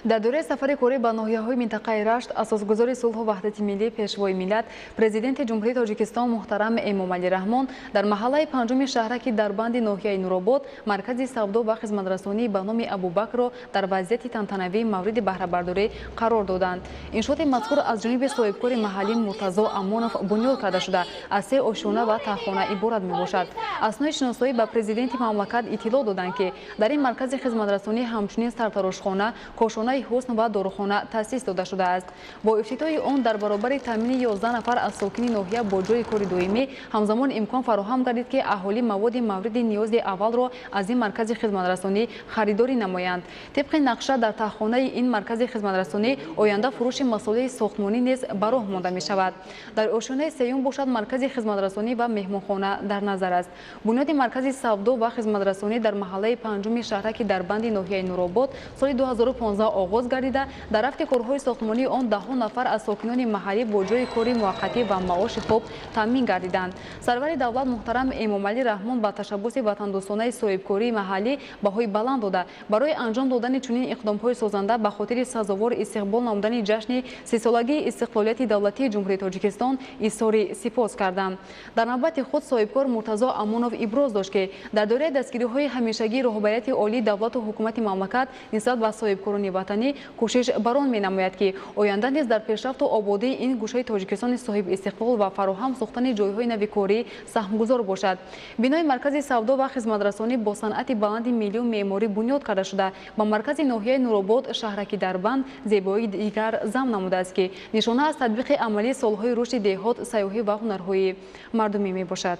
Дар доираи сафари корӣ ба ноҳияҳои минтақаи Рашт, асосгузори сулҳу ваҳдати миллӣ, Пешвои миллат, Президенти Ҷумҳурии Тоҷикистон муҳтарам Эмомалӣ Раҳмон дар маҳаллаи панҷуми шаҳраки Дарбанди ноҳияи Нуробод маркази савдо ва хизматрасонӣ ба номи Абубакрро дар вазъияти тантанавӣ мавриди баҳрабардорӣ қарор доданд. Иншооти мазкур аз ҷониби соҳибкори маҳаллӣ Муртазо Амонов бунёд карда шуда, аз се ошёна ва таҳхона иборат мебошад. Аснои шиносоӣ ба президенти мамлакат иттилоъ доданд, ки дар ин маркази хизматрасонӣ ҳамчунин сартарошхона, кошонаи ҳусн ва дорухона таъсис дода шудааст. Бо ифтитоҳи он дар баробари таъмини 11 нафар аз сокини ноҳия бо ҷойи кори доимӣ, ҳамзамон имкон фароҳам гардид, ки аҳолӣ маводи мавриди ниёзи аввалро аз ин маркази хизматрасонӣ харидорӣ намоянд. Тибқи нақша, дар таҳхонаи ин маркази хизматрасонӣ оянда фурӯши масолеҳи сохтмонӣ низ ба роҳ монда мешавад. Дар ошёнаи сеюм бошад, маркази хизматрасонӣ ва меҳмонхона дар назар аст. Бунёди маркази савдо ва хизматрасонӣ дар маҳаллаи панҷуми шаҳраки Дарбанди ноҳияи Нуробод соли 2015 оғоз гардида, дар рафти корҳои сохтмонии он даҳҳо нафар аз сокинони маҳаллӣ бо ҷойи кори муваққатӣ ва маоши хуб таъмин гардиданд. Сарвари давлат муҳтарам Эмомалӣ Раҳмон ба ташаббуси ватандӯстонаи соҳибкории маҳаллӣ баҳои баланд дода, барои анҷом додани чунин иқдомҳои созанда ба хотири сазовор истиқбол намудани ҷашни 30-солагии истиқлолияти давлатии Ҷумҳурии Тоҷикистон изҳори сипос карданд. Дар навбати худ соҳибкор Муртазо Амонов иброз дошт, ки дар доираи дастгириҳои ҳамешагии роҳбарияти олии давлату ҳукумати мамлакат нисбат ба соҳибкорони ватанӣ кӯшиш бар он менамояд, ки оянда низ дар пешрафту ободии ин гӯшаи Тоҷикистони соҳибистиқлол ва фароҳам сохтани ҷойҳои нави корӣ саҳмгузор бошад. Бинои маркази савдо ва хизматрасонӣ бо санъати баланди миллию меъморӣ бунёд карда шуда, ба маркази ноҳияи Нуробод, шаҳраки Дарбанд зебоии дигар зам намудааст, ки нишона аз татбиқи амалии солҳои рушди деҳот, сайёҳӣ ва ҳунарҳои мардумӣ мебошад.